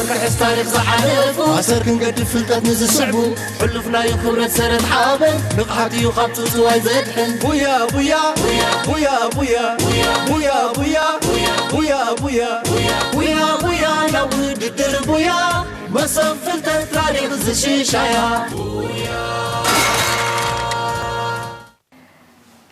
ክሕስ ታሪኽ ዝሓለፉ ኣሰር ክንገድፍ ፍልጠት ንዝስዕቡ ሕሉፍ ናይ ክብረት ሰረት ሓበን ንቕሓት እዩ ካብ ጽውጽዋይ ዘድሕን። ቡያ ቡያ ቡያ ቡያ ቡያ ቡያ ቡያ ቡያ ቡያ ቡያ ቡያ ቡያ ናብ ውድድር ቡያ መሰብ ፍልጠት ታሪኽ ዝሽሻያ።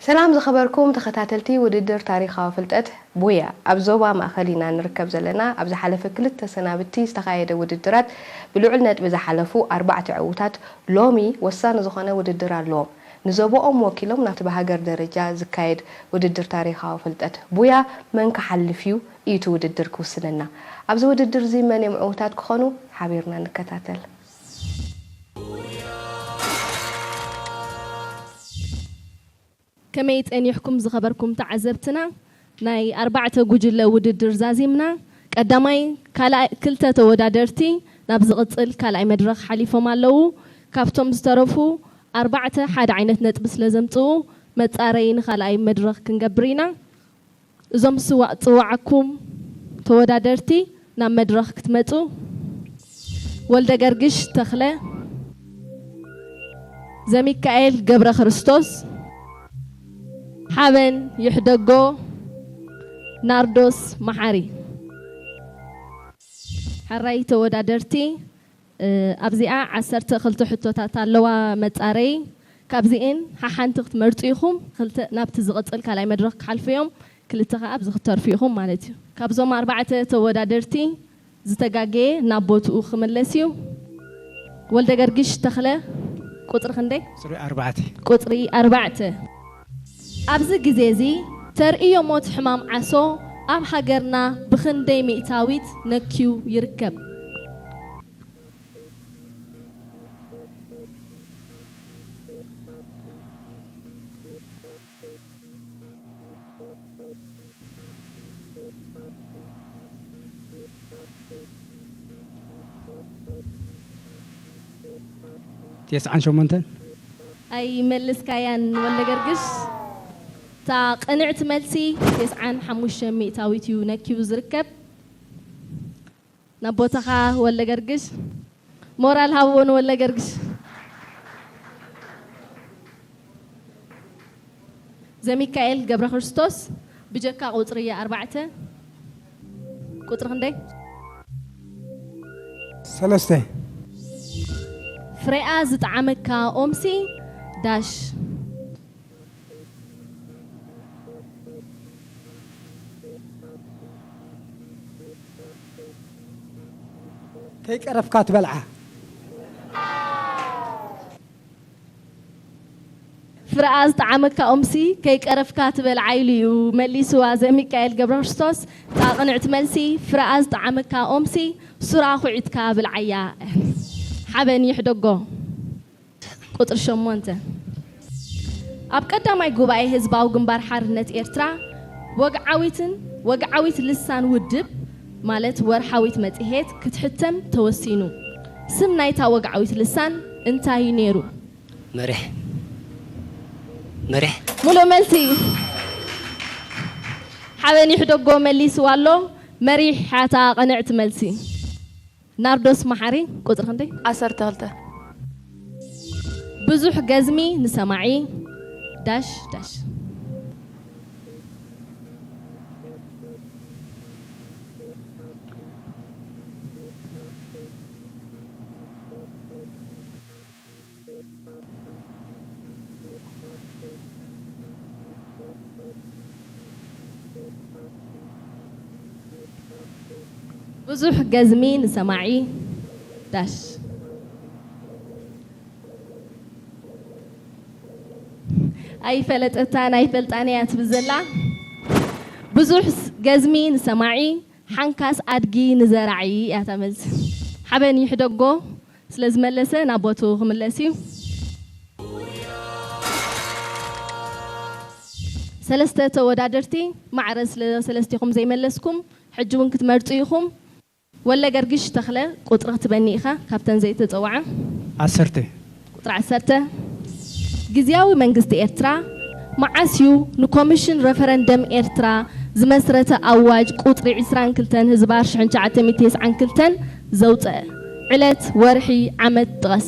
ሰላም ዝኸበርኩም ተኸታተልቲ ውድድር ታሪኻዊ ፍልጠት ቡያ። ኣብ ዞባ ማእከል ኢና ንርከብ ዘለና። ኣብ ዝሓለፈ ክልተ ሰናብቲ ዝተኻየደ ውድድራት ብልዑል ነጥቢ ዝሓለፉ ኣርባዕተ ዕዉታት ሎሚ ወሳኒ ዝኾነ ውድድር ኣለዎም። ንዞባኦም ወኪሎም ናብቲ ብሃገር ደረጃ ዝካየድ ውድድር ታሪኻዊ ፍልጠት ቡያ መን ክሓልፍ እዩ እዩ እቲ ውድድር ክውስነና። ኣብዚ ውድድር እዚ መን እዮም ዕዉታት ክኾኑ ሓቢርና ንከታተል። ከመይ ጸኒሕኩም ዝኸበርኩም ተዓዘብትና? ናይ ኣርባዕተ ጉጅለ ውድድር ዛዚምና። ቀዳማይ፣ ካልኣይ፣ ክልተ ተወዳደርቲ ናብ ዝቕጽል ካልኣይ መድረኽ ሓሊፎም ኣለዉ። ካብቶም ዝተረፉ ኣርባዕተ ሓደ ዓይነት ነጥቢ ስለ ዘምጽኡ መጻረዪ ንኻልኣይ መድረኽ ክንገብር ኢና። እዞም ስዋ-፣ ጽዋዓኩም ተወዳደርቲ ናብ መድረኽ ክትመጹ፣ ወልደ ገርግሽ ተኽለ፣ ዘሚካኤል ገብረ ክርስቶስ፣ ሓበን ይሕደጎ፣ ናርዶስ መሓሪ። ሕራይ ተወዳደርቲ፣ እ፣ ኣብዚኣ ዓሰርተ ክልተ ሕቶታት ኣለዋ መጻረዪ። ካብዚኤን ሓሓንቲ ክትመርጹ ኢኹም። ክልተ ናብቲ ዝቕጽል ካልኣይ መድረኽ ክሓልፉ እዮም። ክልተ ከኣ ኣብዚ ክትተርፉ ኢኹም ማለት እዩ። ካብዞም ኣርባዕተ ተወዳደርቲ ዝተጋገየ ናብ ቦትኡ ክምለስ እዩ። ወልደ ገርግሽ ተኽለ፣ ቁጽሪ ክንደይ? ቁጽሪ ኣርባዕተ። ቁጽሪ ኣርባዕተ። ኣብዚ ግዜ እዚ ተርእዮ ሞት ሕማም ዓሶ ኣብ ሃገርና ብኽንደይ ሚእታዊት ነክዩ ይርከብ? ተስዓን ሸሞንተን። ኣይመልስካያን ወልደ ገርግሽ። እታ ቅንዕቲ መልሲ ተስዓን ሓሙሽተ ሚእታዊት እዩ ነኪቡ ዝርከብ። ናብ ቦታኻ ወልደ ገርግሽ። ሞራል ሃብዎ ንወልደ ገርግሽ። ዘሚካኤል ገብረ ክርስቶስ፣ ብጀካ ቁጽሪ ኣርባዕተ፣ ቁጽሪ ክንደይ? ሰለስተ። ፍሬኣ ዝጠዓመካ ኦምሲ ዳሽ። ከይቀረፍካ ትበልዓ። ፍረኣ ዝጠዓመካ ኦምሲ ከይቀረፍካ ትበልዓ ኢሉ እዩ መሊስዋ ዘሚካኤል ገብረክርስቶስ። እታ ቅንዕቲ መልሲ፣ ፍረኣ ዝጠዓመካ ኦምሲ ሱራ ኩዒትካ ብልዓያ። ሓበን ይሕደጎ። ቁጽሪ ሸሞንተ። ኣብ ቀዳማይ ጉባኤ ህዝባዊ ግንባር ሓርነት ኤርትራ ወግዓዊትን ወግዓዊት ልሳን ውድብ ማለት ወርሓዊት መጽሔት ክትሕተም ተወሲኑ። ስም ናይታ ወግዓዊት ልሳን እንታይ እዩ ነይሩ? መሪሕ። መሪሕ። ሙሉእ መልሲ። ሓበን ይሕደጎ መሊስዋ ኣሎ። መሪሕ እያ እታ ቅንዕቲ መልሲ። ናርዶስ መሓሪ፣ ቁጽሪ ክንደይ? ዓሰርተ ክልተ። ብዙሕ ገዝሚ ንሰማዒ፣ ዳሽ ዳሽ። ብዙሕ ገዝሚ ንሰማዒ፣ ዳሽ። ኣይፈለጠታን ኣይፈልጣን እያ ትብል ዘላ። ብዙሕ ስ-፣ ገዝሚ ንሰማዒ፣ ሓንካስ ኣድጊ ንዘራዒ እያ እታ መልሲ። ሓበን ይሕደጎ ስለ ዝመለሰ ናብ ቦትኡ ክምለስ እዩ። ሰለስተ ተወዳደርቲ ማዕረ ስለ ሰለስቲኹም ዘይመለስኩም፣ ሕጂ እውን ክትመርጹ ኢኹም። ወለ ገርግሽ ተኽለ፣ ቁጽሪ ክትበኒ ኢኻ ካብተን ዘይተጸውዓ። ዓሰርተ። ቁጽሪ ዓሰርተ። ግዝያዊ መንግስቲ ኤርትራ መዓስ እዩ ንኮሚሽን ረፈረንደም ኤርትራ ዝመስረተ ኣዋጅ ቁጽሪ ዕስራን ክልተን ህዝባር ሽሕን ትሽዓተ ሚእትን ተስዓን ክልተን ዘውፀ ዕለት፣ ወርሒ፣ ዓመት ጥቐስ።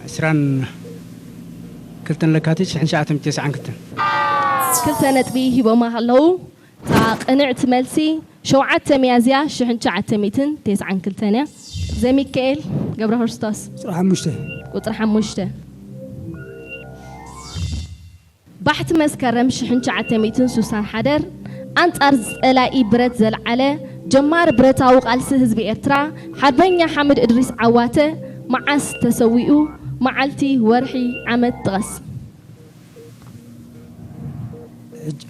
ዕስራን ክልተን ለካቲት ሽሕን ትሽዓተ ሚእትን ተስዓን ክልተን። ክልተ ነጥቢ ሂቦማ ኣለዉ። እታ ቅንዕቲ መልሲ ሸውዓተ ሚያዝያ ሽሕን ትሽዓተ ሚእትን ተስዓን ክልተን እያ። ዘሚካኤል ገብረ ክርስቶስ። ቁፅሪ ሓሙሽተ። ቁፅሪ ሓሙሽተ። ባሕቲ መስከረም ሽሕን ትሽዓተ ሚእትን ስሳን ሓደን ኣንጻር ጸላኢ ብረት ዘልዓለ ጀማሪ ብረታዊ ቃልሲ ህዝቢ ኤርትራ ሓርበኛ ሓምድ እድሪስ ዓዋተ መዓስ ተሰዊኡ? መዓልቲ፣ ወርሒ፣ ዓመት ጥቐስ። ሕጂ፣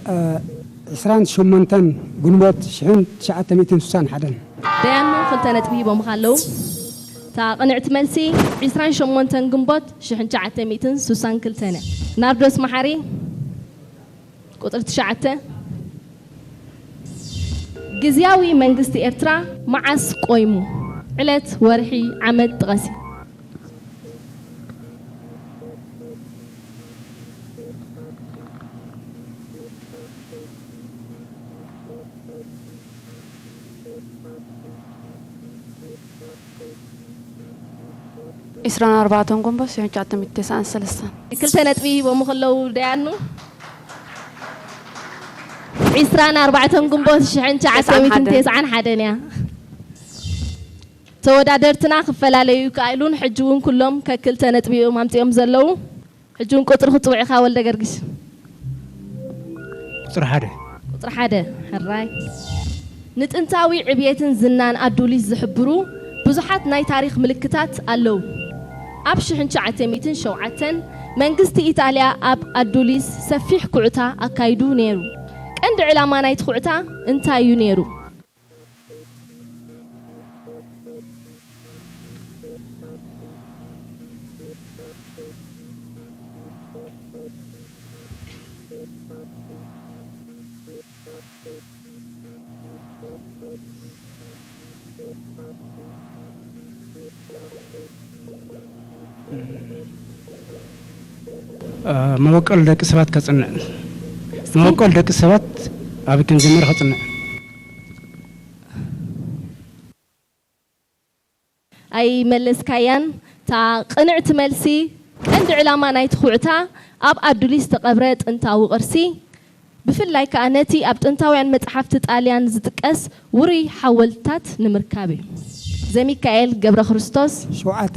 እ፣ ዕስራን ሸሞንተን ግንቦት ሽሕን ትሽዓተ ሚእትን ስሳን ሓደን። ደያኑ ክልተ ነጥቢ ሂቦምኻ ኣለዉ። እታ ቅንዕቲ መልሲ ዕስራን ሸሞንተን ግንቦት ሽሕን ትሽዓተ ሚእትን ስሳን ክልተን እያ። ናርዶስ መሓሪ ቁጽሪ ትሽዓተ። ግዝያዊ መንግስቲ ኤርትራ መዓስ ቆይሙ? ዕለት፣ ወርሒ፣ ዓመት ጥቐሲ። ዕስራን ኣርባዕተን ግንቦት ሽሕን ትሽዓተ ሚእትን ተስዓን ሰለስተን። ክልተ ነጥቢ ሂቦም ከለዉ ደያኑ ዕስራን ኣርባዕተን ግንቦት ሽሕን ትሽዓተ ሚእትን ተስዓን ሓደን እያ። ተወዳደርትና ክፈላለዩ ይከኣሉን ሕጂ እውን ኩሎም ከክልተ ነጥቢ እዮም ኣምፂኦም ዘለዉ። ሕጂ እውን ቁፅሪ ክፅውዕኻ ወልደ ገርግሽ። ቁፅሪ ሓደ። ቁፅሪ ሓደ። ሕራይ። ንጥንታዊ ዕብየትን ዝናን ኣዱሊስ ዝሕብሩ ብዙሓት ናይ ታሪኽ ምልክታት ኣለዉ። ኣብ ሽሕን ትሽዓተ ሚእትን ሸውዓተን መንግስቲ ኢጣልያ ኣብ ኣዱሊስ ሰፊሕ ኩዕታ ኣካይዱ ነይሩ። ቀንዲ ዕላማ ናይቲ ኩዕታ እንታይ እዩ ነይሩ? መበቆል ደቂ ሰባት ከጽንዕ። መበቆል ደቂ ሰባት ኣብ ከም ጀመረ ከጽንዕ። ኣይመለስካያን። እታ ቅንዕቲ መልሲ፣ ቀንዲ ዕላማ ናይቲ ኩዕታ ኣብ ኣዱሊስ ዝተቐብረ ጥንታዊ ቅርሲ፣ ብፍላይ ከኣ ነቲ ኣብ ጥንታውያን መጽሓፍቲ ጣልያን ዝጥቀስ ውሩይ ሓወልትታት ንምርካብ እዩ። ዘሚካኤል ገብረክርስቶስ። ሸውዓተ።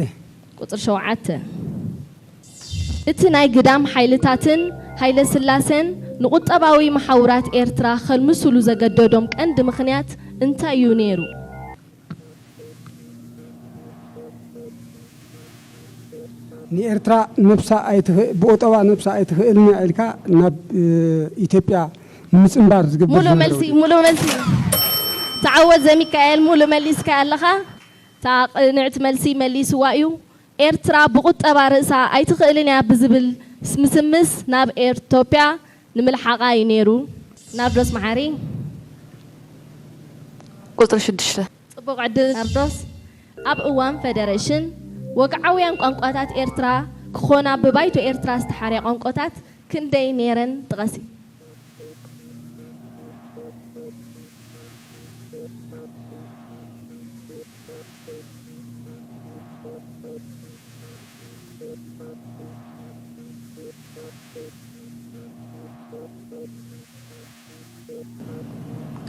ቁጽሪ ሸውዓተ። እቲ ናይ ግዳም ሓይልታትን ሃይለስላሴን ንቁጠባዊ መሓውራት ኤርትራ ከልምሱሉ ዘገደዶም ቀንዲ ምኽንያት እንታይ እዩ ነይሩ? ንኤርትራ ነብሳ ኣይትኽእል ብኦጠባ ነብሳ ኣይትኽእልን እያ ኢልካ ናብ ኢትዮጵያ ንምፅንባር ዝግበር ሙሉእ መልሲ ሙሉእ መልሲ ተዓወት ዘሚካኤል ሙሉእ መሊስካ ኣለኻ። እታ ቅንዕቲ መልሲ መሊስዋ እዩ። ኤርትራ ብቁጠባ ርእሳ ኣይትኽእልን እያ ብዝብል ምስምስ ናብ ኤርቶፕያ ንምልሓቓ እዩ ነይሩ። ናርዶስ መሓሪ። ቁፅሪ ሽዱሽተ። ጽቡቕ ዕድል ናርዶስ። ኣብ እዋን ፈደረሽን ወግዓውያን ቋንቋታት ኤርትራ ክኾና ብባይቶ ኤርትራ ዝተሓርያ ቋንቋታት ክንደይ ነይረን ጥቐሲ።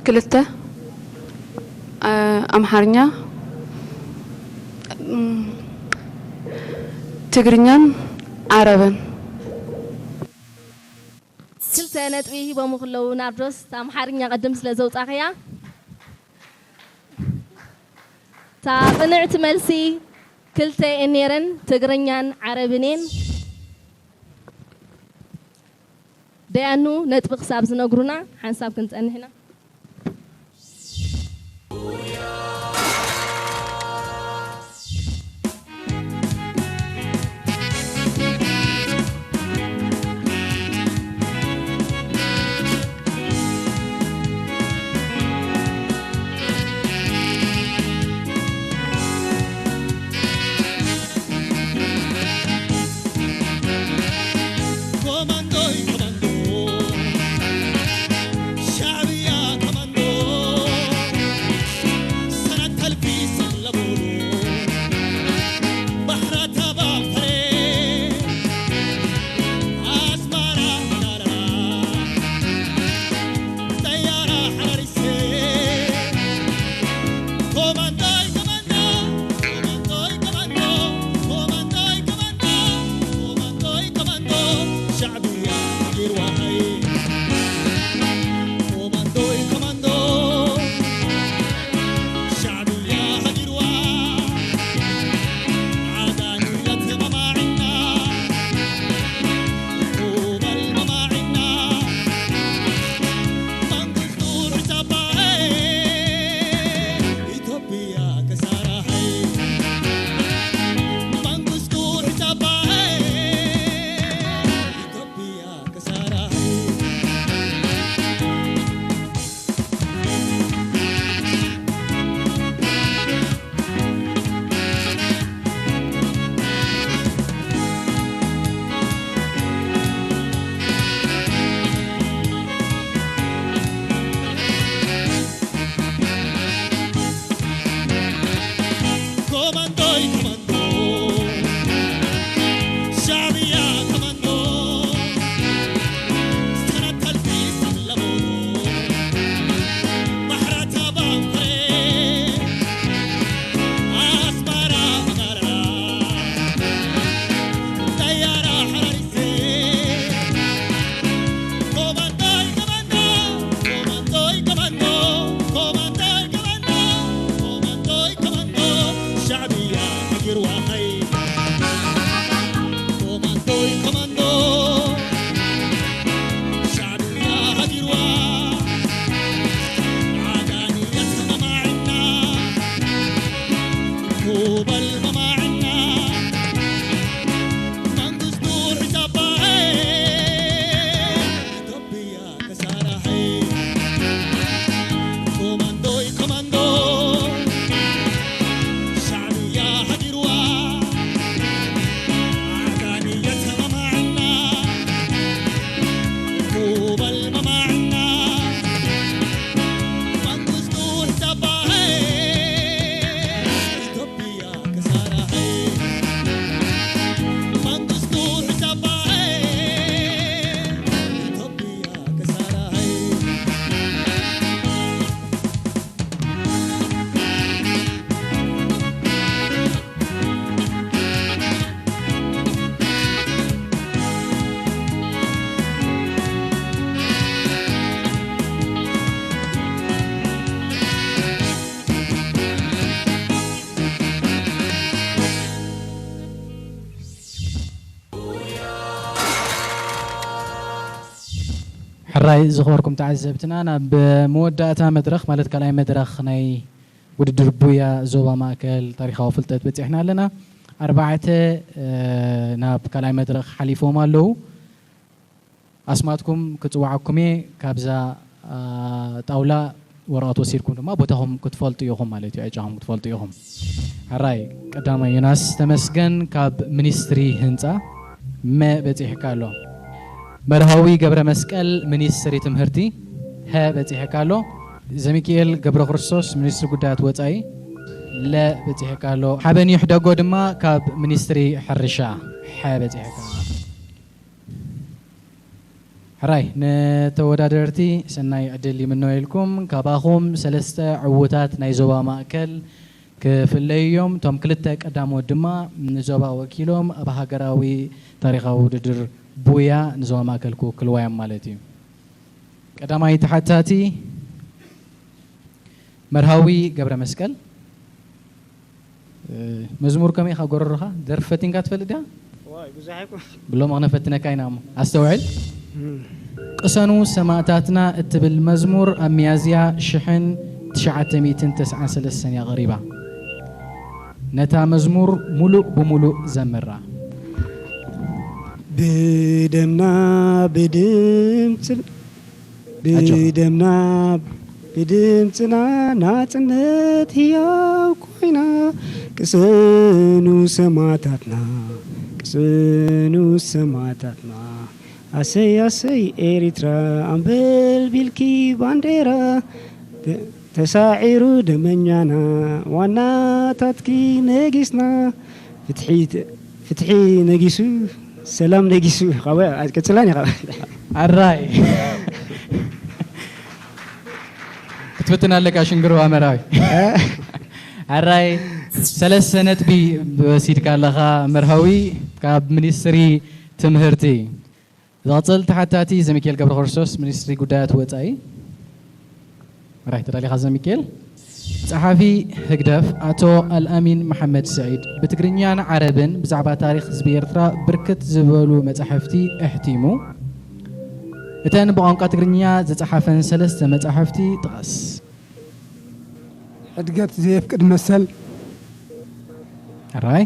ክልተ ኣምሓርኛ፣ ትግርኛን ዓረብን። ክልተ ነጥቢ ሂቦም ክለዉ ናርዶስ ኣምሓርኛ ቅድም ስለ ዘውጻኽያ እታ ቅንዕቲ መልሲ ክልተ እየን ነይረን ትግርኛን ዓረብን እየን። ደያኑ ነጥቢ ክሳብ ዝነግሩና ሓንሳብ ክንጸንሕ ኢና። ኮማንዶይ ኮማንዶ፣ ኮማንዶይ ኮማንዶ፣ ኮማንዶይ ኮማንዶ፣ ኮማንዶይ ኮማንዶ፣ ሻዕብያ ሃገርዋ ሃየ። ኮማንዶይ ኮማንዶ፣ ሻዕብያ ሃገርዋ፣ ዓጋመ የትማማዕና፣ ቁበል መማዕና፣ መንግስቱ ርጫባይ፣ ኢትዮጵያ ከሳራይ፣ መንግስቱ ርጫባይ፣ ኢትዮጵያ ከሳራይ። ኮማንዶይ ኮማንዶ፣ ሻዕብያ ኮማንዶ፣ ዝተነተልቲ ሰለሞኑ፣ ባሕራ ታባንኮሬ፣ ኣስመራ መጋራ፣ ጠያራ ሓራሪሴ፣ ኮማንዶይ ኮማንዶ፣ ኮማንዶይ ኮማንዶ፣ ኮማንዶይ ኮማንዶ፣ ኮማንዶይ ኮማንዶ፣ ሻዕብያ ሃገርዋ ሃየ። ኮማንዶይ ኮማንዶ፣ ሻዕብያ ሃገርዋ፣ ዓጋመ የትማማዕና፣ ቁበል መማዕና፣ መንግስቱ ርጫባይ፣ ኢትዮጵያ ከሳራይ፣ ኮማንዶይ ኮማንዶ፣ ሻዕብያ ሃገርዋ፣ ዓጋመ የትማማዕና፣ ቁበል መማዕና፣ መንግስቱ ርጫባይ፣ ኢትዮጵያ ከሳራይ፣ መንግስቱ ርጫባይ፣ ኢትዮጵያ ከሳራይ። ሕራይ ዝኸበርኩም ተዓዘብትና፣ ናብ መወዳእታ መድረኽ፣ ማለት ካልኣይ መድረኽ ናይ ውድድር ቡያ ዞባ ማእከል ታሪኻዊ ፍልጠት በጺሕና ኣለና። ኣርባዕተ፣ እ፣ ናብ ካልኣይ መድረኽ ሓሊፎም ኣለዉ። ኣስማትኩም ክጽውዓኩም እየ። ካብዛ፣ እ፣ ጣውላ ወረቐት ወሲድኩም ድማ ቦታኹም ክትፈልጡ ኢኹም ማለት እዩ፣ ዕጫኹም ክትፈልጡ ኢኹም። ሕራይ፣ ቀዳማይ ዮናስ ተመስገን ካብ ሚኒስትሪ ህንጻ፣ መ በጺሕካ ኣሎ። መርሃዊ ገብረ መስቀል ሚኒስትሪ ትምህርቲ፣ ሀ በጺሕካ ኣሎ። ዘሚካኤል ገብረ ክርስቶስ ሚኒስትሪ ጉዳያት ወጻኢ፣ ለ በጺሕካ ኣሎ። ሓበን ይሕደጎ ድማ ካብ ሚኒስትሪ ሕርሻ፣ ሐ በጺሕካ ኣሎ። ሕራይ፣ ንተወዳደርቲ ሰናይ ዕድል ይምነየልኩም። ካባኹም ሰለስተ ዕዉታት ናይ ዞባ ማእከል ክፍለዩ እዮም። እቶም ክልተ ቀዳሞት ድማ ንዞባ ወኪሎም ኣብ ሃገራዊ ታሪኻዊ ውድድር ቡያ ንዞባ ማእከል ክውክልዋ እዮም ማለት እዩ። ቀዳማይ ተሓታቲ መርሃዊ ገብረ መስቀል። እ፣ መዝሙር ከመይ ካብ ጎረሮኻ? ደርፊ ፈቲንካ ትፈልጥ ዲኻ? ዋይ፣ ብዙሕ ኣይኮን። ብሎም ክነፈትነካ ኢና እሞ ኣስተውዕል። እም። ቅሰኑ ሰማእታትና እትብል መዝሙር ኣብ ሚያዝያ ሽሕን ትሽዓተ ሚእትን ተስዓን ሰለስተን እያ ቀሪባ። ነታ መዝሙር ሙሉእ ብሙሉእ ዘምራ። ብደምና ብድምፅን ኣጆኻ። ብደምና ብድምፅና ናፅነት ህያው ኮይና፣ ቅሰኑ ሰማእታትና፣ ቅሰኑ ሰማእታትና። ኣሰይ ኣሰይ ኤሪትራ ኣምበልቢልኪ ባንዴራ፣ ተ-፣ ተሳዒሩ ደመኛና ዋናታትኪ ነጊስና። ፍትሒ ተ-፣ ፍትሒ ነጊሱ፣ ሰላም ነጊሱ። ካብ ቀጽላን ኢኻ። ኣራይ። ክትፍትን ኣለካ ሽንግርዋ መራዊ። እ? ሕራይ ሰለስተ ነጥቢ ወሲድካ ኣለኻ መርሃዊ ካብ ሚኒስትሪ ትምህርቲ። ዝቐጽል ተሓታቲ ዘሚካኤል ገብረ ክርስቶስ፣ ሚኒስትሪ ጉዳያት ወጻኢ። ራይ ተዳሊኻ ዘሚካኤል። ጸሓፊ ህግደፍ ኣቶ ኣልኣሚን መሓመድ ስዒድ ብትግርኛን ዓረብን ብዛዕባ ታሪኽ ህዝቢ ኤርትራ ብርክት ዝበሉ መጻሕፍቲ ኣሕቲሙ። እተን ብቋንቋ ትግርኛ ዝጸሓፈን ሰለስተ መጻሕፍቲ ጥቐስ። ሕድገት ዘየፍቅድ መሰል ራይ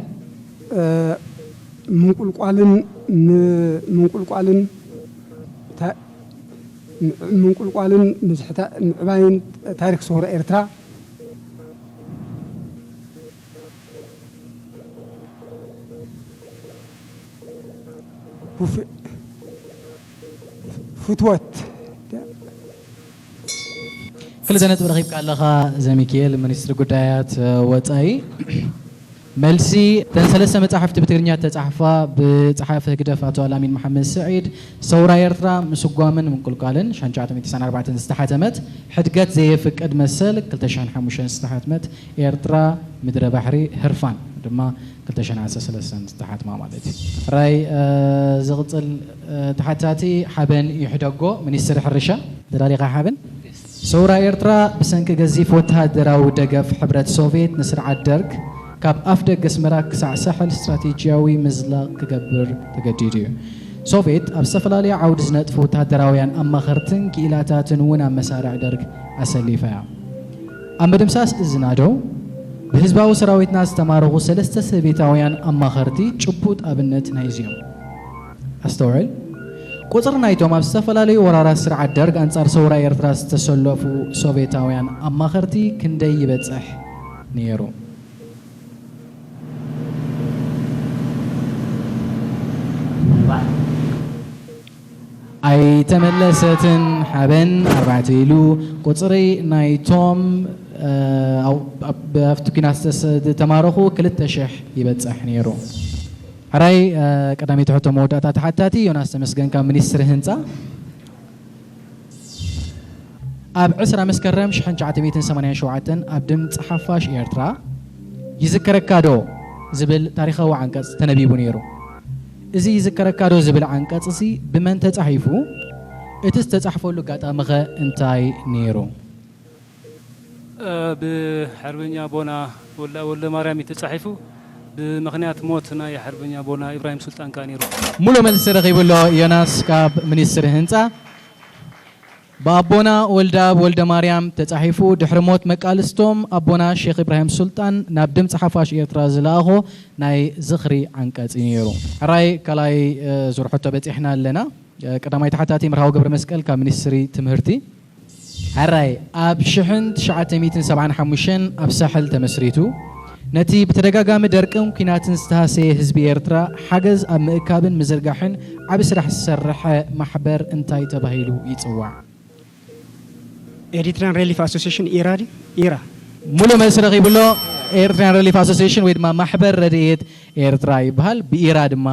ምንቁልቋልን ምንቁልቋልን ምንቁልቋልን ምዕባይን ታሪክ ሰውራ ኤርትራ ፍትወት ክልተ ነጥቢ ረኺብካ ኣለኻ ዘሚካኤል፣ ሚኒስትሪ ጉዳያት ወጻኢ። መልሲ፣ እተን ሰለስተ መጻሕፍቲ ብትግርኛ ተጻሕፋ ብጸሓፊ ህግደፍ ኣቶ ኣላሚን መሓመድ ስዒድ፣ ሰውራ ኤርትራ፣ ምስጓምን ምንቁልቋልን፣ ሽሕን ትሽዓተ ሚእትን ስሳን ኣርባዕተን ዝተሓተመት፣ ሕድገት ዘየፍቅድ መሰል፣ ክልተ ሽሕን ሓሙሽተን ዝተሓትመት፣ ኤርትራ ምድረ ባሕሪ ህርፋን ድማ ክልተ ሽሕን ዓሰርተ ሰለስተን ዝተሓትማ ማለት እዩ። ራይ ዝቕጽል ተሓታቲ ሓበን ይሕደጎ፣ ሚኒስትሪ ሕርሻ። ተዳሊኻ ሓበን? ሰውራ ኤርትራ ብሰንኪ ገዚፍ ወተሃደራዊ ደገፍ ሕብረት ሶቭየት ንስርዓት ደርግ ካብ ኣፍደገ ኣስመራ ክሳዕ ሳሕል ስትራቴጂያዊ ምዝላቕ ክገብር ተገዲዱ እዩ። ሶቭየት ኣብ ዝተፈላለያ ዓውዲ ዝነጥፉ ወተሃደራውያን ኣማኸርትን ክኢላታትን እውን ኣብ መሳርዕ ደርግ ኣሰሊፋ እያ። ኣብ ምድምሳስ እዚ ናደው ብህዝባዊ ሰራዊትና ዝተማረኹ ሰለስተ ሶቭየታውያን ኣማኸርቲ ጭቡጥ ኣብነት ናይዚ እዮም። ኣስተውዕል፣ ቁጽሪ ናይቶም ኣብ ዝተፈላለዩ ወራራት ስርዓት ደርግ ኣንጻር ሰውራ ኤርትራ ዝተሰለፉ ሶቭየታውያን ኣማኸርቲ ክንደይ ይበጽሕ ነይሩ? ኣይተመለሰትን ሓበን ኣርባዕተ ኢሉ ቁጽሪ ናይቶም ኣብቲ ኲናት ዝተማረኹ ክልተ ሽሕ ይበጽሕ ነይሩ። ሕራይ ቀዳመይቲ ሕቶ መወዳእታ ተሓታቲ ዮናስ ተመስገን ካብ ሚኒስትሪ ህንጻ። ኣብ ዕስራ መስከረም ሽሕን ትሽዓተ ሚእትን ሰማንያን ሸውዓተን ኣብ ድምፂ ሓፋሽ ኤርትራ ይዝከረካ ዶ ዝብል ታሪኻዊ ዓንቀፅ ተነቢቡ ነይሩ። እዚ ይዝከረካ ዶ ዝብል ዓንቀፅ እዚ ብመን ተፃሒፉ? እቲ ዝተፃሕፈሉ ኣጋጣሚ ኸ እንታይ ነይሩ? ብሐርበኛ ቦና ወልዳ ወልደ ማርያም እዩ ተጻሒፉ። ብምኽንያት ሞት ናይ ሐርበኛ ቦና ኢብራሂም ሱልጣን ከኣ ነይሩ። ሙሉእ መልሲ ረኺቡ ኣሎ ዮናስ ካብ ሚኒስትሪ ህንጻ። ብኣቦና ወልደኣብ ወልደማርያም ተጻሒፉ ድሕሪ ሞት መቃልስቶም ኣቦና ሼኽ ኢብራሂም ሱልጣን ናብ ድምፂ ሓፋሽ ኤርትራ ዝለኣኾ ናይ ዝኽሪ ዓንቀጽ እዩ ነይሩ። ሕራይ ካልኣይ ዙር ሕቶ በጺሕና ኣለና። ቀዳማይ ተሓታቲ መርሃዊ ገብረመስቀል ካብ ሚኒስትሪ ትምህርቲ። ሕራይ ኣብ ሽሕን ትሽዓተ ሚእትን ሰብዓን ሓሙሽተን ኣብ ሳሕል ተመስሪቱ፣ ነቲ ብተደጋጋሚ ደርቅን ኲናትን ዝተሃሰየ ህዝቢ ኤርትራ ሓገዝ ኣብ ምእካብን ምዝርጋሕን ዓቢ ስራሕ ዝሰርሐ ማሕበር እንታይ ተባሂሉ ይጽዋዕ? ኤሪትራን ሬሊፍ ኣሶሲሽን ኢራ ድዩ? ኢራ። ሙሉእ መልሲ ረኺቡ ኣሎ። ኤሪትራን ሬሊፍ ኣሶሲሽን ወይ ድማ ማሕበር ረድኤት ኤርትራ ይበሃል። ብኢራ ድማ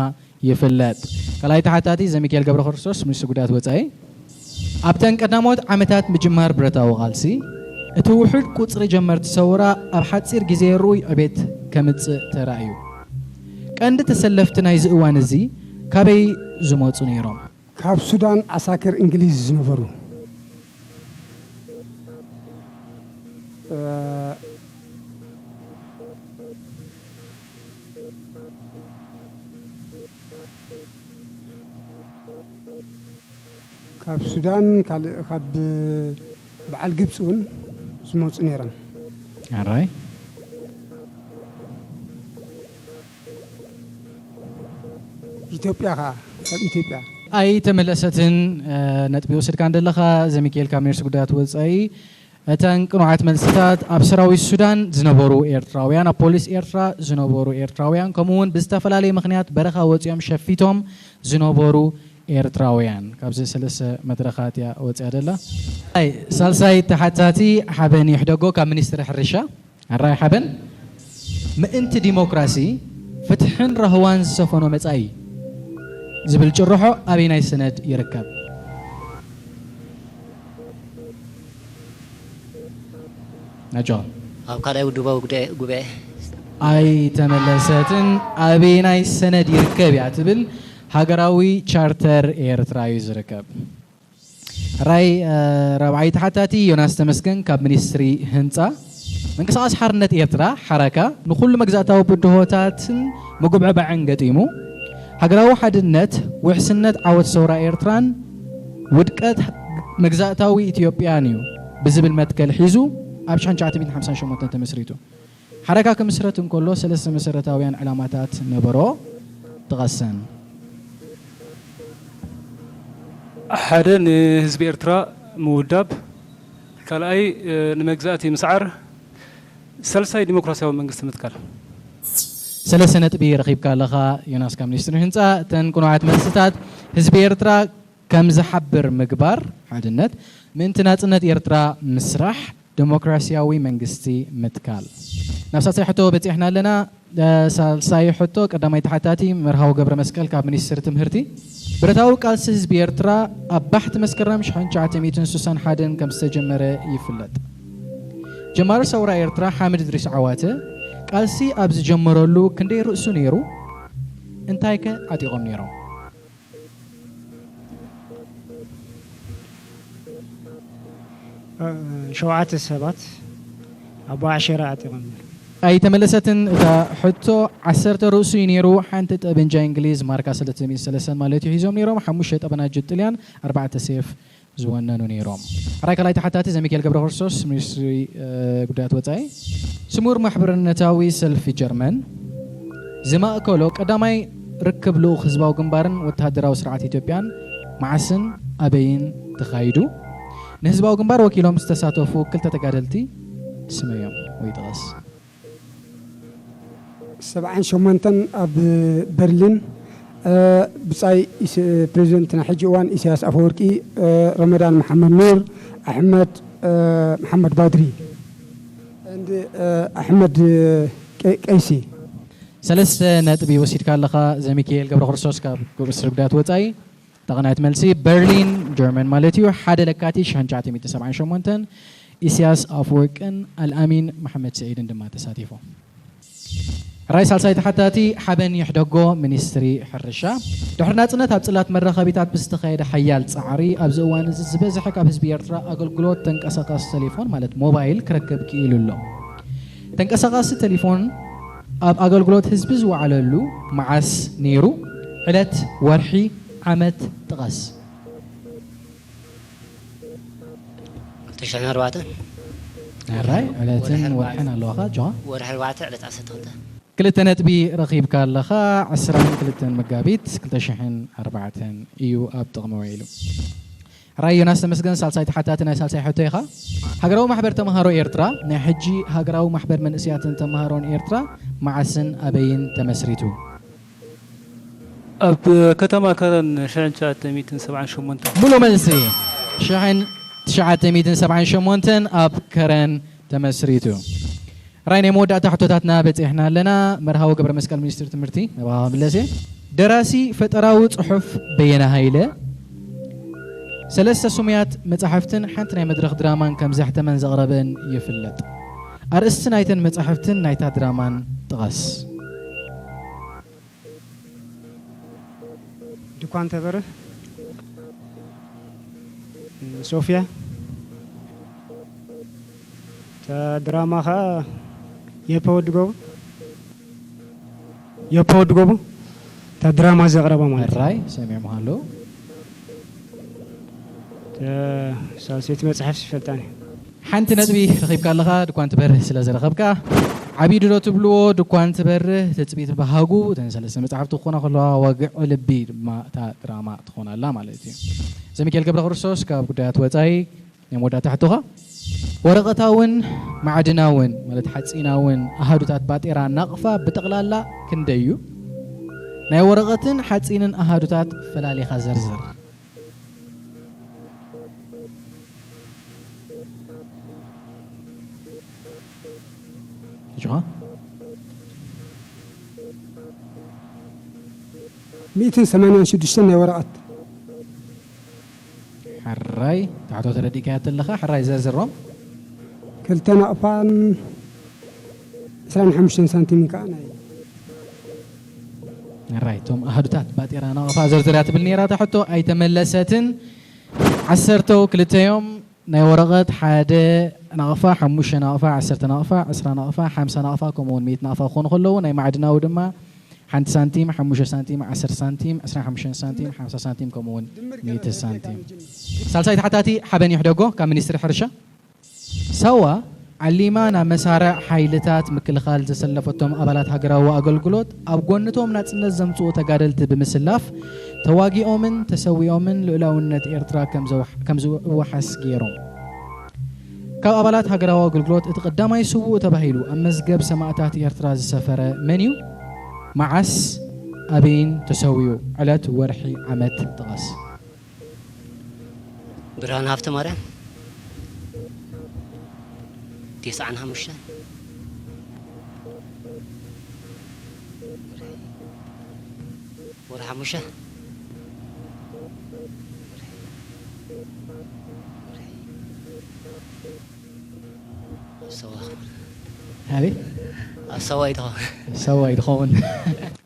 ይፍለጥ። ካልኣይ ተሓታቲ ዘሚካኤል ገብረክርስቶስ፣ ሚኒስትሪ ጉዳያት ወጻኢ። ኣብተን ቀዳሞት ዓመታት ምጅማር ብረታዊ ቃልሲ፣ እቲ ውሑድ ቁጽሪ ጀመርቲ ሰውራ ኣብ ሓጺር ግዜ ርኡይ ዕቤት ከምጽእ ተራእዩ። ቀንዲ ተሰለፍቲ ናይዚ እዋን እዚ ካበይ ዝመጹ ነይሮም? ካብ ሱዳን ዓሳክር እንግሊዝ ዝነበሩ። ካብ ሱዳን ካልእ ካብ በዓል ግብፂ እውን ዝመፁ ነይሮም። ኣራይ ኢትዮጵያ ከዓ ካብ ኢትዮጵያ ኣይተመለሰትን። ነጥቢ ወስድካ እንደለኻ ዘሚካኤል ካብ ሚኒስትሪ ጉዳያት ወፃኢ። እተን ቅኑዓት መልስታት ኣብ ሰራዊት ሱዳን ዝነበሩ ኤርትራውያን፣ ኣብ ፖሊስ ኤርትራ ዝነበሩ ኤርትራውያን፣ ከምኡ እውን ብዝተፈላለየ ምኽንያት በረኻ ወፂኦም ሸፊቶም ዝነበሩ ኤርትራውያን። ካብዚ ሰለስተ መድረኻት እያ ወፂኣ ደላ። ኣይ ሳልሳይ ተሓታቲ ሓበን ይሕደጎ ካብ ሚኒስትሪ ሕርሻ። ኣራይ ሓበን ምእንቲ ዲሞክራሲ፣ ፍትሕን ራህዋን ዝሰፈኖ መጻኢ ዝብል ጭርሖ ኣበይናይ ሰነድ ይርከብ? ናጆ ኣብ ካልኣይ ውድባዊ ጉዳይ ጉባኤ ኣይተመለሰትን። ኣበየናይ ሰነድ ይርከብ እያ ትብል? ሃገራዊ ቻርተር ኤርትራ እዩ ዝርከብ። ራይ ራብዓይ ተሓታቲ ዮናስ ተመስገን ካብ ሚኒስትሪ ህንፃ። ምንቅስቃስ ሓርነት ኤርትራ ሓረካ ንኩሉ መግዛእታዊ ብድሆታትን ምጉብዕባዕን ገጢሙ፣ ሃገራዊ ሓድነት፣ ውሕስነት ዓወት ሰውራ ኤርትራን ውድቀት መግዛእታዊ ኢትዮጵያን እዩ ብዝብል መትከል ሒዙ ኣብ ሽሕን ትሽዓተ ሚእትን ሓምሳን ሸሞንተን ተመስሪቱ። ሓረካ ክምስረት እንከሎ ሰለስተ መሰረታውያን ዕላማታት ነበሮ። ጥቀሰን። ሓደ ንህዝቢ ኤርትራ ምውዳብ፣ ካልኣይ ንመግዛእቲ ምስዓር፣ ሳልሳይ ዲሞክራሲያዊ መንግስቲ ምትካል። ሰለስተ ነጥቢ ረኺብካ ኣለኻ ዮናስ ካብ ሚኒስትሪ ህንፃ። እተን ቅኑዓት መልስታት ህዝቢ ኤርትራ ከም ዝሓብር ምግባር፣ ሓድነት፣ ምእንቲ ናጽነት ኤርትራ ምስራሕ፣ ዲሞክራሲያዊ መንግስቲ ምትካል። ናብ ሳልሳይ ሕቶ በጺሕና ኣለና። ሳልሳይ ሕቶ ቀዳማይ ተሓታቲ መርሃዊ ገብረ መስቀል ካብ ሚኒስትሪ ትምህርቲ። ብረታዊ ቃልሲ ህዝቢ ኤርትራ ኣብ ባሕቲ መስከረም ሽሕን ትሽዓተ ሚእትን ስሳን ሓደን ከም ዝተጀመረ ይፍለጥ። ጀማሪ ሰውራ ኤርትራ ሓምድ እድሪስ ዓዋተ ቃልሲ ኣብ ዝጀመረሉ ክንደይ ርእሱ ነይሩ? እንታይከ ዓጢቖም ነይሮም? ሸውዓተ ሰባት ኣብ ዓሸራ ዓጢቖም ነይሮም። ኣይተመለሰትን እታ ሕቶ። ዓሰርተ ርእሱ እዩ ነይሩ። ሓንቲ ጠበንጃ እንግሊዝ ማርካ ሰለስተ ሚእትን ሰለስተን ማለት እዩ ሒዞም ነይሮም። ሓሙሽተ ጠበናጅ ጥልያን፣ ኣርባዕተ ሴፍ ዝወነኑ ነይሮም። ሕራይ ካልኣይ ተሓታቲ ዘሚካኤል ገብረ ክርስቶስ ሚኒስትሪ ጉዳያት ወፃኢ። ስሙር ማሕበርነታዊ ሰልፊ ጀርመን ዝማእከሎ ቀዳማይ ርክብ ልኡኽ ህዝባዊ ግንባርን ወተሃደራዊ ስርዓት ኢትዮጵያን መዓስን ኣበይን ተኻይዱ? ንህዝባዊ ግንባር ወኪሎም ዝተሳተፉ ክልተ ተጋደልቲ ስመዮም ወይ ጥቀስ። ሰብዓን ሸሞንተን ኣብ በርሊን ብጻይ ፕሬዚደንት ናይ ሕጂ እዋን ኢሳያስ ኣፈወርቂ፣ ረመዳን መሓመድ ኑር፣ ኣሕመድ መሓመድ ባድሪ፣ ኣሕመድ ቀይሲ። ሰለስተ ነጥቢ ወሲድካ ኣለኻ ዘሚካኤል ገብረ ክርስቶስ ካብ ሚኒስትሪ ጉዳያት ወጻኢ። ተቐናይት መልሲ በርሊን ጀርመን ማለት እዩ። ሓደ ለካቲት ሽሕን ትሽዓተ ሚእትን ሰብዓን ሸሞንተን ኢሳያስ ኣፈወርቅን ኣልኣሚን መሓመድ ስዒድን ድማ ተሳቲፎም። ራይ ሳልሳይ ተሓታቲ ሓበን ይሕደጎ ሚኒስትሪ ሕርሻ። ድሕሪ ናጽነት ኣብ ጽላት መራኸቢታት ብዝተኻየደ ሓያል ጻዕሪ ኣብዚ እዋን እዚ ዝበዝሐ ካብ ህዝቢ ኤርትራ ኣገልግሎት ተንቀሳቃሲ ቴሌፎን ማለት ሞባይል ክረክብ ክኢሉ ኣሎ። ተንቀሳቃሲ ቴሌፎን ኣብ ኣገልግሎት ህዝቢ ዝወዓለሉ መዓስ ነይሩ? ዕለት፣ ወርሒ፣ ዓመት ጥቀስ። ክልተ ሽሕን ኣርባዕተን ሕራይ ዕለትን ወርሕን ኣለዋኻ ጆሃ? ወርሒ ኣርባዕተ ዕለት ዓሰርተ ክልተ። ክልተ ነጥቢ ረኺብካ ኣለኻ። ዕስራን ክልተን መጋቢት ክልተ ሽሕን ኣርባዕተን እዩ ኣብ ጥቕሚ ውዒሉ። ሕራይ ዮናስ ተመስገን ሳልሳይ ተሓታቲ ናይ ሳልሳይ ሕቶ ኢኻ። ሃገራዊ ማሕበር ተምሃሮ ኤርትራ፣ ናይ ሕጂ ሃገራዊ ማሕበር መንእስያትን ተምሃሮን ኤርትራ መዓስን ኣበይን ተመስሪቱ? ኣብ ከተማ ከረን ሽሕን ትሽዓተ ሚእትን ሰብዓን ሸሞንተን። ሙሉእ መልሲ። ሽሕን ትሽዓተ ሚእትን ሰብዓን ሸሞንተን ኣብ ከረን ተመስሪቱ። ራይ ናይ መወዳእታ ሕቶታትና በጺሕና ኣለና። መርሃዊ ገብረ መስቀል ሚኒስትሪ ትምህርቲ ናባኻ ክምለስ እየ። ደራሲ ፈጠራዊ ጽሑፍ በየነ ሃይለ ሰለስተ ስሙያት መጻሕፍትን ሓንቲ ናይ መድረኽ ድራማን ከም ዘሕተመን ዘቕረበን ይፍለጥ። ኣርእስቲ ናይተን መጻሕፍትን ናይታ ድራማን ጥቐስ። ድኳን ተበርህ፣ ሶፍያ፣ እታ ድራማ ኸዓ የፐ ወዲ ጎቡ፣ የፐ ወዲ ጎቡ እታ ድራማ ዘቕረባ ማለት እዩ። ሕራይ ሰሚዖም ኣለዉ። እታ ሳልሰይቲ መጽሓፍ ይፈልጣን እየ። ሓንቲ ነጥቢ ረኺብካ ኣለኻ ድኳን ትበርህ ስለ ዝረኸብካ። ዓብዩ ድዶ ትብልዎ ድኳን ትበርህ፣ ትጽቢት ባህጉ፣ እተን ሰለስተ መጻሕፍቲ ክኾና ከለዋ ወግዒ ልቢ ድማ እታ ድራማ ትኾን ኣላ ማለት እዩ። ዘሚካኤል ገብረ ክርስቶስ ካብ ጉዳያት ወጻኢ ናይ መወዳእታ ሕቶኻ። ወረቐታውን ማዕድናውን ማለት ሓጺናውን ኣሃዱታት ባጤራ ናቕፋ ብጠቕላላ ክንደይ እዩ? ናይ ወረቐትን ሓጺንን ኣሃዱታት ፈላሊኻ ዘርዝር። ሕጂ ኸ? ሚእትን ሰማንያን ሽዱሽተን ናይ ወረቐት። ሕራይ ታሕቶ ተረዲእካያ ኣለኻ። ሕራይ ዘርዝሮም። ክልተ ናቕፋን ዕስራን ሓሙሽተን ሳንቲም ከዓ ናይ ራይ እቶም ኣሃዱታት ባጤራ ናቕፋ ዘርዝርያ ትብል ነይራ እታ ሕቶ ኣይተመለሰትን። ዓሰርተው ክልተዮም ናይ ወረቐት ሓደ ናቕፋ፣ ሓሙሽተ ናቕፋ፣ ዓሰርተ ናቕፋ፣ ዕስራ ናቕፋ፣ ሓምሳ ናቕፋ ከምኡ እውን ሚእቲ ናቕፋ ክኾኑ ከለዉ ናይ ማዕድናዊ ድማ ሓንቲ ሳንቲም፣ ሓሙሽተ ሳንቲም፣ ዓሰርተ ሳንቲም፣ ዕስራን ሓሙሽተን ሳንቲም፣ ሓምሳ ሳንቲም ከምኡ እውን ሚእቲ ሳንቲም። ሳልሳይ ተሓታቲ ሓበን ይሕደጎ ካብ ሚኒስትሪ ሕርሻ። ሳዋ ዓሊማ ናብ መሳርዕ ሓይልታት ምክልኻል ዘሰለፈቶም ኣባላት ሃገራዊ ኣገልግሎት ኣብ ጎንቶም ናጽነት ዘምጽኡ ተጋደልቲ ብምስላፍ ተዋጊኦምን ተሰዊኦምን ልኡላውነት ኤርትራ ከም ዝወሓስ ገይሮም። ካብ ኣባላት ሃገራዊ ኣገልግሎት እቲ ቀዳማይ ስዉእ ተባሂሉ ኣብ መዝገብ ሰማእታት ኤርትራ ዝሰፈረ መን እዩ? መዓስ፣ ኣበይን ተሰዊኡ? ዕለት፣ ወርሒ፣ ዓመት ጥቐስ። ብርሃን ሃብተ ማርያም። ቴስዓን ሓሙሽተን። ወርሒ ሓሙሽተ። ኣሰዋ። ኣበይ? ኣሰዋ ይትኸውን። ሰዋ ይትኸውን።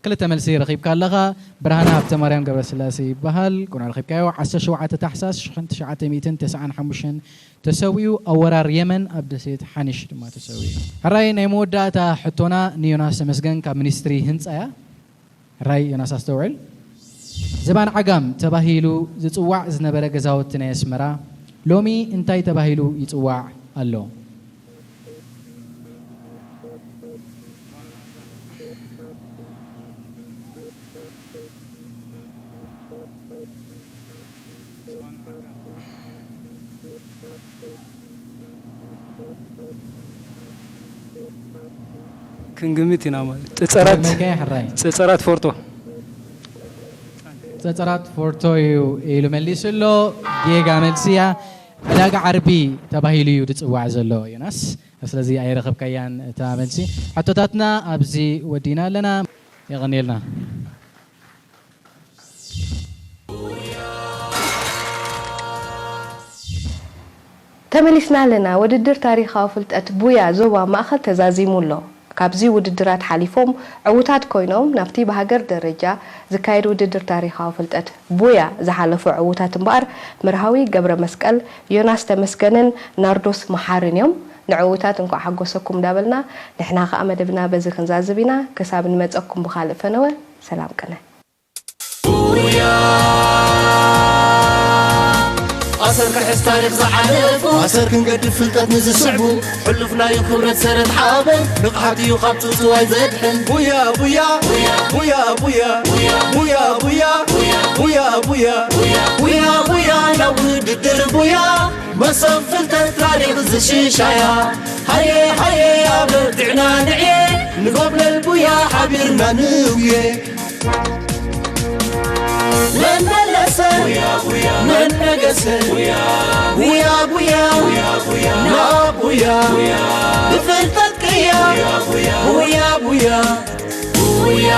ክልተ መልሲ ረኺብካ ኣለኻ። ብርሃነ ሃብተ ማርያም ገብረስላሴ ይበሃል። ቁኑዕ ረኺብካዮ። ዓሰርተ ሸውዓተ ታሕሳስ ሽሕን ትሽዓተ ሚእትን ተስዓን ሓሙሽተን ተሰዊኡ። ኣብ ወራር የመን ኣብ ደሴት ሓኒሽ ድማ ተሰዊኡ። ሕራይ ናይ መወዳእታ ሕቶና ንዮናስ ተመስገን ካብ ሚኒስትሪ ህንፃ እያ። ሕራይ ዮናስ ኣስተውዕል። ዝባን ዓጋም ተባሂሉ ዝፅዋዕ ዝነበረ ገዛውቲ ናይ ኣስመራ ሎሚ እንታይ ተባሂሉ ይፅዋዕ ኣሎ? ክንግምት ኢና ማለት ጸጸራት መልካይ ሕራይ ጸጸራት ፎርቶ ጸጸራት ፎርቶ እዩ ኢሉ መሊሱ ኣሎ። ጌጋ መልሲ እያ። ዕዳጋ ዓርቢ ተባሂሉ እዩ ዝጽዋዕ ዘሎ ዮናስ። ስለዚ ኣይረኸብካያን እታ መልሲ። ሕቶታትና ኣብዚ ወዲና ኣለና። የቐንየልና። ተመሊስና ኣለና። ውድድር ታሪኻዊ ፍልጠት ቡያ ዞባ ማእኸል ተዛዚሙ ኣሎ። ካብዚ ውድድራት ሓሊፎም ዕዉታት ኮይኖም ናብቲ ብሃገር ደረጃ ዝካየድ ውድድር ታሪኻዊ ፍልጠት ቡያ ዝሓለፉ ዕዉታት እምበኣር መርሃዊ ገብረመስቀል፣ ዮናስ ተመስገንን ናርዶስ መሓርን እዮም። ንዕዉታት እንኳዕ ሓጎሰኩም እንዳበልና ንሕና ከኣ መደብና በዚ ክንዛዝብ ኢና። ክሳብ ንመጸኩም ብኻልእ ፈነወ ሰላም ቅነ። ኣሰር ክሕዝ ታሪኽ ዝሓለፉ ኣሰር ክንገድፍ ፍልጠት ንዝስዕቡ ሕሉፍናዩ ክብረት ሰረት ሓበን ንቕሓትዩ ካብ ጽውጽዋይ ዘድሕን ቡያ ቡያ ቡያ ቡያ ቡያ ቡያ ቡያ ቡያ ቡያ ቡያ ቡያ ናብ ውድድር ቡያ መሰብ ፍልጠት ታሪኽ ዝሽሻያ ሃየ ሃየ ኣበርቲዕና ንዕየ ንጎብለል ቡያ ሓቢርና ንውየ መን መለሰ መን ነገሰ ቡያ ቡያ ናብ ቡያ ብፍልጠት ቅያ ቡያ ቡያ ቡያ